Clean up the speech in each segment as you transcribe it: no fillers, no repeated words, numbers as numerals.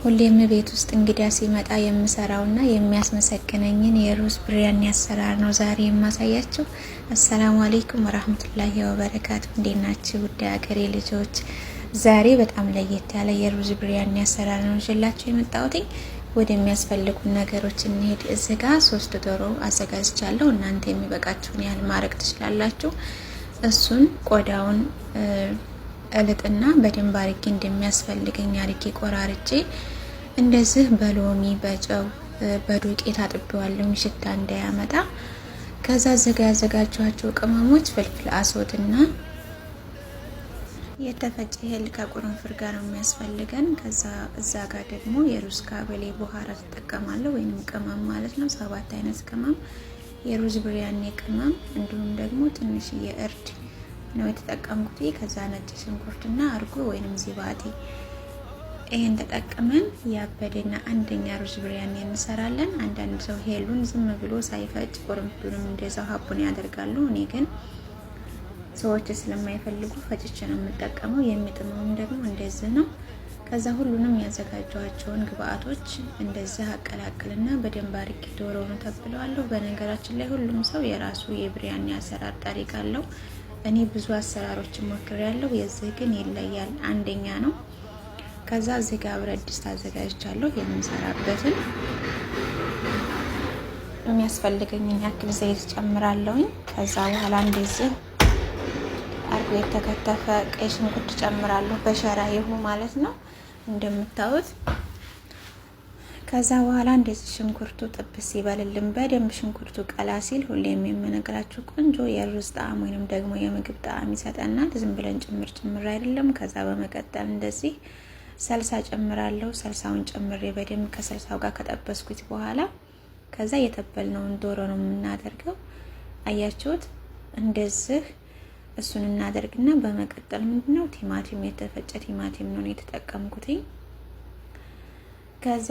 ሁሌም ቤት ውስጥ እንግዳ ሲመጣ የምሰራውና የሚያስመሰግነኝን የሩዝ ብሪያኒ አሰራር ነው ዛሬ የማሳያችሁ። السلام عليكم ورحمة الله وبركاته። እንዴት ናችሁ ውድ ሀገሬ ልጆች? ዛሬ በጣም ለየት ያለ የሩዝ ብሪያኒ አሰራር ነው ይዤላችሁ የመጣሁትኝ። ወደሚያስፈልጉን ነገሮች እንሄድ። እዚህ ጋር ሶስት ዶሮ አዘጋጅቻለሁ። እናንተ የሚበቃችሁን ያህል ማድረግ ትችላላችሁ። እሱን ቆዳውን እልጥና በደንብ አርጌ እንደሚያስፈልገኝ አርጌ ቆራርጬ እንደዚህ በሎሚ በጨው በዱቄት አጥቤዋለሁ ሽታ እንዳያመጣ። ከዛ እዚህ ጋ ያዘጋጀኋቸው ቅመሞች فلفل أسود ና የተፈጨ هيل ከቁርንፍር ጋር ነው የሚያስፈልገን። ከዛ እዛ ጋር ደግሞ የሩዝ ካበሌ بهارات እጠቀማለሁ ወይንም ቅመም ማለት ነው። ሰባት አይነት ቅመም የሩዝ ብሪያኒ ቅመም እንዲሁም ደግሞ ትንሽዬ እርድ ነው የተጠቀምኩት። ከዛ ነጭ ሽንኩርትና እርጎ ወይንም زبادي ይሄን ተጠቅመን ያበደና አንደኛ ሩዝ ብሪያኒ እንሰራለን። አንዳንድ ሰው ሄሉን ዝም ብሎ ሳይፈጭ ቁርንፍዱንም እንደዛው ሀቡን ያደርጋሉ። እኔ ግን ሰዎች ስለማይፈልጉ ፈጭቼ ነው የምጠቀመው። የሚጥመውም ደግሞ እንደዚህ ነው። ከዛ ሁሉንም ያዘጋጀኋቸውን ግብአቶች እንደዚህ አቀላቅልና በደንብ አድርጌ ዶሮውን ተብለዋለሁ። በነገራችን ላይ ሁሉም ሰው የራሱ የብሪያኒ አሰራር طريقة አለው። እኔ ብዙ አሰራሮችን ሞክሬያለሁ። የዚህ ግን ይለያል፣ አንደኛ ነው። ከዛ እዚህ ጋር ብረት ድስት አዘጋጅቻለሁ። የምሰራበትን የሚያስፈልገኝን ያክል ዘይት ጨምራለሁኝ። ከዛ በኋላ እንደዚህ አርጎ የተከተፈ ቀይ ሽንኩርት ጨምራለሁ፣ በሸራ ይሁ ማለት ነው እንደምታዩት። ከዛ በኋላ እንደዚህ ሽንኩርቱ ጥብስ ይበልልን በደንብ ሽንኩርቱ ቀላ ሲል፣ ሁሌም የምነግራችሁ ቆንጆ የሩዝ ጣዕም ወይንም ደግሞ የምግብ ጣዕም ይሰጠናል። ዝም ብለን ጭምር ጭምር አይደለም። ከዛ በመቀጠል እንደዚህ ሰልሳ ጨምራለሁ። ሰልሳውን ጨምሬ በደንብ ከሰልሳው ጋር ከጠበስኩት በኋላ ከዛ የተበልነውን ዶሮ ነው የምናደርገው። አያችሁት? እንደዚህ እሱን እናደርግና በመቀጠል ምንድነው ቲማቲም፣ የተፈጨ ቲማቲም ነው የተጠቀምኩትኝ። ከዛ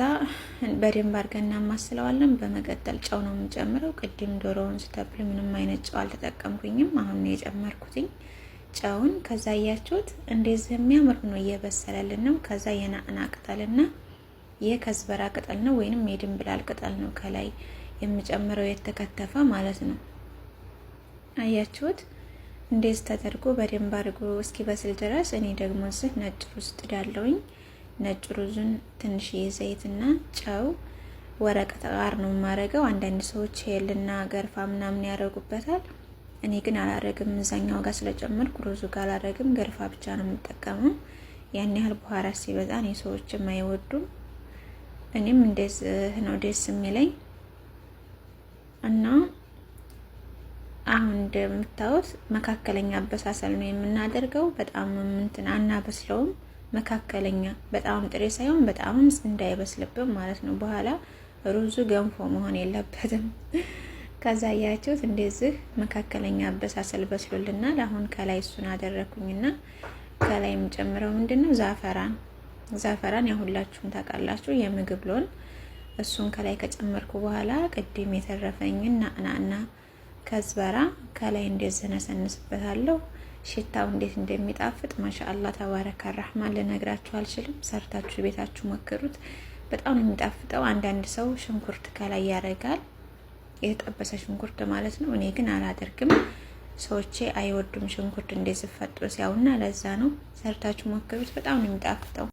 በደንብ አድርገን እናማስለዋለን። በመቀጠል ጨው ነው የምንጨምረው። ቅድም ዶሮውን ስተብል ምንም አይነት ጨው አልተጠቀምኩኝም። አሁን ነው የጨመርኩትኝ ጨውን። ከዛ እያችሁት እንደዚህ የሚያምር ሆኖ እየበሰለልን ነው። ከዛ የናዕና ቅጠልና የከዝበራ ቅጠል ነው ወይንም የድንብላል ቅጠል ነው ከላይ የምጨምረው የተከተፈ ማለት ነው። አያችሁት? እንደዚህ ተደርጎ በደንብ አድርጎ እስኪበስል ድረስ እኔ ደግሞ እዚህ ነጭ ሩዝ ጥዳለሁኝ። ነጭ ሩዙን ትንሽዬ ዘይትና ጨው ورق غار ነው የማረገው። አንዳንድ ሰዎች هيل ና قرفة ምናምን ያደርጉበታል። እኔ ግን አላረግም። እዛኛው ጋር ስለጨመርኩ ሩዙ ጋር አላረግም። قرفة ብቻ ነው የምጠቀመው። ያን ያህል بهارات ሲበዛ እኔ ሰዎችም አይወዱም። እኔም እንደዚህ ነው ደስ የሚለኝ እና አሁን እንደምታዩት መካከለኛ አበሳሰል ነው የምናደርገው። በጣም እንትን አናበስለውም። መካከለኛ በጣም ጥሬ ሳይሆን በጣም እንዳይበስልብን ማለት ነው። በኋላ ሩዙ ገንፎ መሆን የለበትም። ከዛ ያያችሁት እንደዚህ መካከለኛ አበሳሰል በስሎልናል። አሁን ከላይ እሱን አደረኩኝና ከላይ የምጨምረው ምንድነው زعفران። زعفران ያው ሁላችሁም ታውቃላችሁ የምግብ لون። እሱን ከላይ ከጨመርኩ በኋላ ቅድም የተረፈኝን نعناع ና كزبرة ከላይ እንደዚህ ነሰንስበታለሁ። ሽታው እንዴት እንደሚጣፍጥ ما شاء الله تبارك الرحمن ልነግራችሁ አልችልም። ሰርታችሁ ቤታችሁ ሞክሩት። በጣም ነው የሚጣፍጠው። አንዳንድ ሰው ሽንኩርት ከላይ ያደርጋል፣ የተጠበሰ ሽንኩርት ማለት ነው። እኔ ግን አላደርግም። ሰዎቼ አይወዱም ሽንኩርት እንደዚህ ፈጥሮ ሲያውና፣ ለዛ ነው። ሰርታችሁ ሞክሩት። በጣም ነው የሚጣፍጠው።